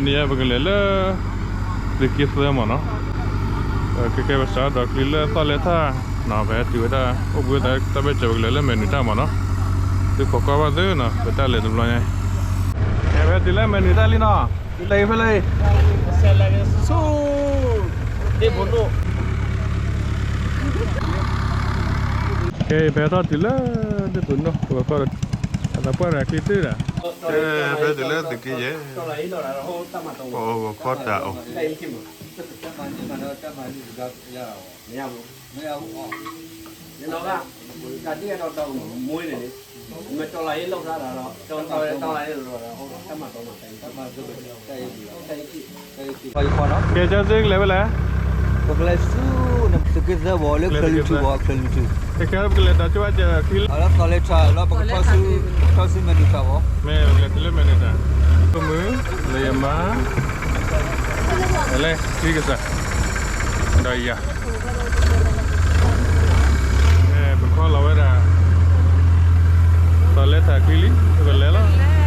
န့ၣ်ပကလဲၤလၢ သုးက့သၢမ့ၢ်နီၤ, ကဲကဲပစးဒီးချံလၢသီၣ်လဲထၣ်နီၤ, ပဟဲတုၤဝဲဒၣ် အိၣ်ဘှံးသးတၢ်ဘၢၣ်စၢၤ ပကလဲၤလၢမဲာ်နုာ်တၢ်မ့ၢ်နီၤ, သုခိးကွၢ်ဘၣ်သုနီၤ ပတၢ်လဲၤတဘျီညါ, ပဟဲတုၤလၢမဲာ်နုာ်တၢ်လံနီၤ, တုၤလၢဖဲလဲၣ်, ဆဲးလဲၤဆူ ဒ့ဖိနိၣ် ကဲ ပဟဲထီၣ်တုၤလၢ ဒ့ဖိနိၣ် ပကကွၢ်ဒီး အသးပှၢ်ဒီးချံသၢဒီး, ပဟဲတုၤလၢသုးက့ယဲၢ်, ပအိၣ်ဂီၤခီတၢ်အိၣ် ကဲ ကၠီစ့ကလဲၤဖဲလဲၣ်, ပကလဲၤဆူ သုးက့သၢဘၣ် လၢချၢၣ်လွံၢ်ထူၣ်ဘၣ် ချၢၣ်လွံၢ်ထူၣ်, တခါပကလဲၤဒီးကၠီဘၣ်ကဲခံလီၤ, လၢသီၣ်လဲထၣ်လီၤ ပကထီၣ်ဆူ ထီၣ်ဆူမဲာ်နုာ်တၢ်ဘၣ်, မ့ၢ်ပကလဲၤတုၤလၢမဲာ်နုာ်တၢ်, ကမုာ် လၢယမါ လဲၤချံကစၢ် ဒီးယၤ ပခီလီၤဝဲဒၣ် သီၣ်လဲထၣ်ချံလံ ပကလဲၤလီၤ.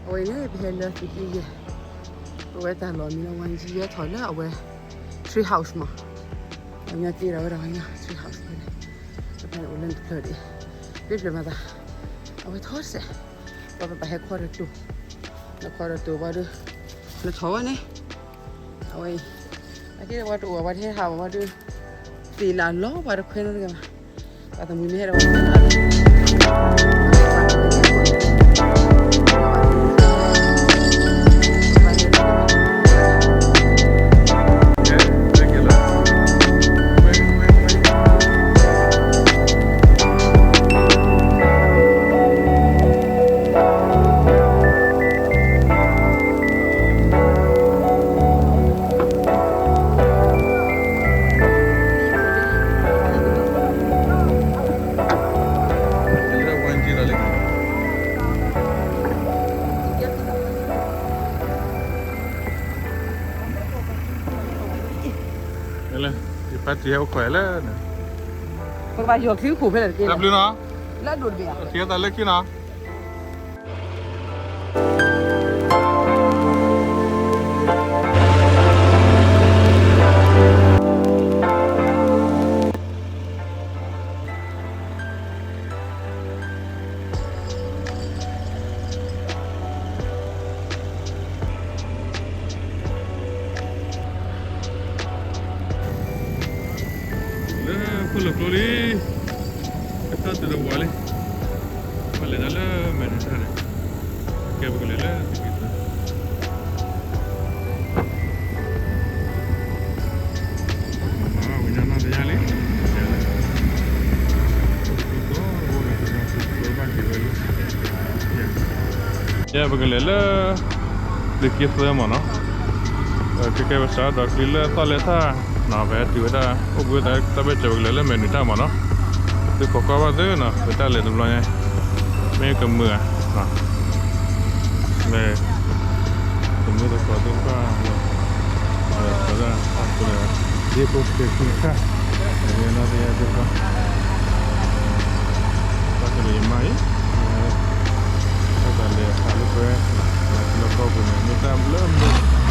အဝဲန့ၣ် ပဟဲလၢသုးက့ယဲၢ်, အဝဲတၢ်လီၢ်မံၤလၢ ဝါယံယဲၢ်ထီၣ်လၢအဝဲ tree house မး, ပှၤကညီတ့ဒီးဝဲဒၣ်ပှၤကညီ tree house ဖဲန့ၣ်, ဖဲန့ၣ်အိၣ်လၢတဖျၢၣ်ဒံး, လၢတဖျၢၣ်မၤသး, အဝဲထီၣ်စဲး, ပှၤပပာ်ဟဲခီဒီးတိၢ်, နခီဒီးတိၢ်ဝဲဒၣ်, နထီၣ်ဝဲန့ၣ်, အဝဲအံၤ, အက့ၢ်ဝဲတအိၣ်ဝဲတဟဲဟးဝဲဒၣ်, သ့ၣ်လၢလီၤပှၤတခွဲးနီတဂၤဘၣ်, ပှၤသမုၢ်မ့ၢ်ဟဲဒီးဝဲ လၢ ယဖါတံၢ်ဟဲအိၣ်ခိးလၢန့ၣ်, ပကဘၣ်ယီၤချံခိၣ်ဖဲလဲၣ်တက့ၢ်, တၢ်ဘျုးနီၤ, လၢအဒိၣ်တဘ့ၣ်ဧါ, ထံၣ်သးလၢခံနီၤ. အဝဲန့ၣ် ပဟဲလၢသုးက့ယဲၢ်, လီၤကျိလံ, ကထီၣ်တုၤတဝၤလံ, ပလဲၤတၢ်လၢမဲာ်နုာ်တၢ်န့ၣ်, ကဲပကလဲၤလၢသုးက့သၢ, ဝံၤညါနီၢ်တယၢ်လံ, ယဲပကလဲၤလၢ သုးက့သၢမ့ၢ်နီၤ, ကဲကဲပစးဒီးကျံလၢသီၣ်လဲၢ်ထၣ်, ပဟဲတုၤဝဲဒၣ် အိၣ်ဘှံးသးတၢ်ဘၢၣ်စၢၤပကလဲၤလၢမဲာ်နုာ်တၢ်မ့ၢ်နီၤ, သုခိးကွၢ်ဘၣ်သုနီၤ ပတၢ်လဲၤတဘျီညါ, မ့ၢ်ကမုာ်ဧါ, မ့ၢ် တမုၢ်တကိးသ့ၣ်တဖၣ်, ဒ်ဖိသ့ၣ်ခံခါ, နီၢ်တယၢ်သ့ၣ်တဖၣ်, ဘၣ်ကလဲၤယမါအံၤ, ဘၣ်သးလဲၤဟးလၢပှဲၤ, လၢကီၢ်ပူၤန့ၣ် မ့ၢ်တၢ်လၢမုာ်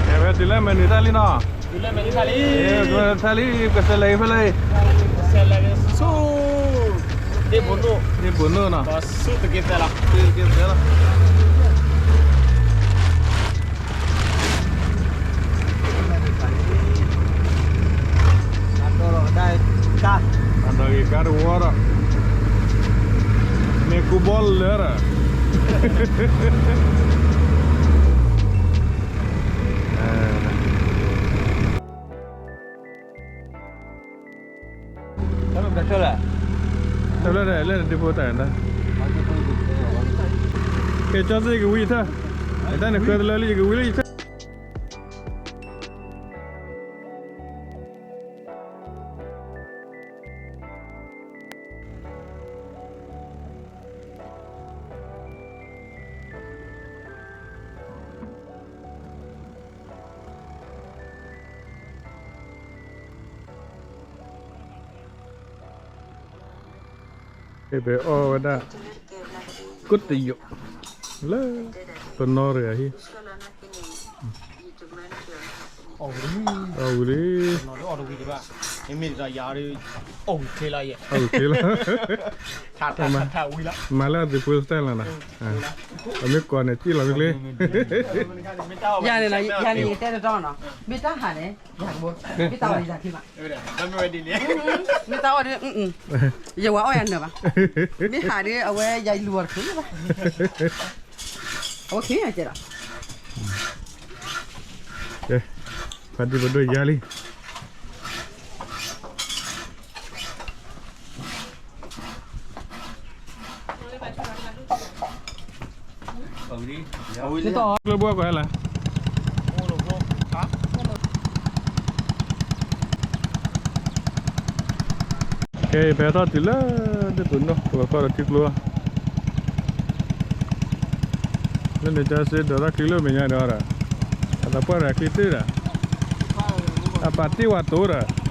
ကဲဝဲတုၤလၢမဲာ်နုာ်တၢ်လံနီၤ, တုၤလၢမဲာ်နုာ်တၢ်လံ, မဲာ်နုာ်တၢ်လံ, ကစဲးလဲၤဖဲလဲၣ်, ကစဲးလဲၤဆူ ဒ့ၣ်ဘိၣ်နိၣ်, ဒ့ၣ်ဘိၣ်နိၣ်နီၤ, ဆူသုးက့သၢလီၤ, သုးက့သၢလီၤ. အဒီးဂ့ၤကါတဝီဒီး, မ့ၢ်ကူဘီလၢဒီး တၢ်လၢဒ်လၢဒ့ဖိတၢ်န့ၣ်, ကဲကၠီသ့ၣ်ကဝံၤထၢၣ်, တၢ်န့ၣ်ဃၢတလၢလံ ယကဝံၤလၢယထၢၣ် ဖဲအီၣ်ဝဲဒၣ် ကိးတယိး လၢပနီၢ်တဂၤဟံၣ်, အီၣ်ဝံၤလံ, မ့မ့ၢ်ဒီးယၤဒီး အီၣ်ဝံၤချ့လီၤယဲ, အီၣ်ဝံၤချ့လီၤ, မၤလၢအသုးဖိ style လီၤနီၤ, အမ့ၢ်ကိးန့ၣ် စံၣ်လီၤမ့ၢ်ကျ့, ယၤန့ၣ် ယၤန့ၣ် ယတဲတတီနီၤ, မ့ၢ်တၢ်ဟးန့ၣ် ယၤကဘိ, မ့ၢ်တၢ်အီၣ်ဒီးယၤခံဘၣ်, မ့ၢ်တၢ်အီၣ်ဒီး ယဝၤအီၣ်ယၤနၢၤဘၣ်, မ့ၢ်ဟးဒီး အဝဲယၤလူၤအီၤတချုးဘၣ်, အဝဲခံကဲဒီး ဖါတံၢ်ပဒိၣ်ယါလံ, ကျိဘိကွၢ်လၢ်, ကဲ ဖဲထီၣ်တုၤလၢ ဒ့ၣ်ပူၤနိၣ် ပကကွၢ်ဒီးထံကျိလီၤ, လၢန့ၣ်ကၠီစ့ဒိးတၢ်ချံလၢမဲာ်ညါဒီးဒီး, အသးပှၢ်တဂၤချံတ့ၢ်ဒီး, အပာ်တ့ၢ်ဝဲတိၤဒီး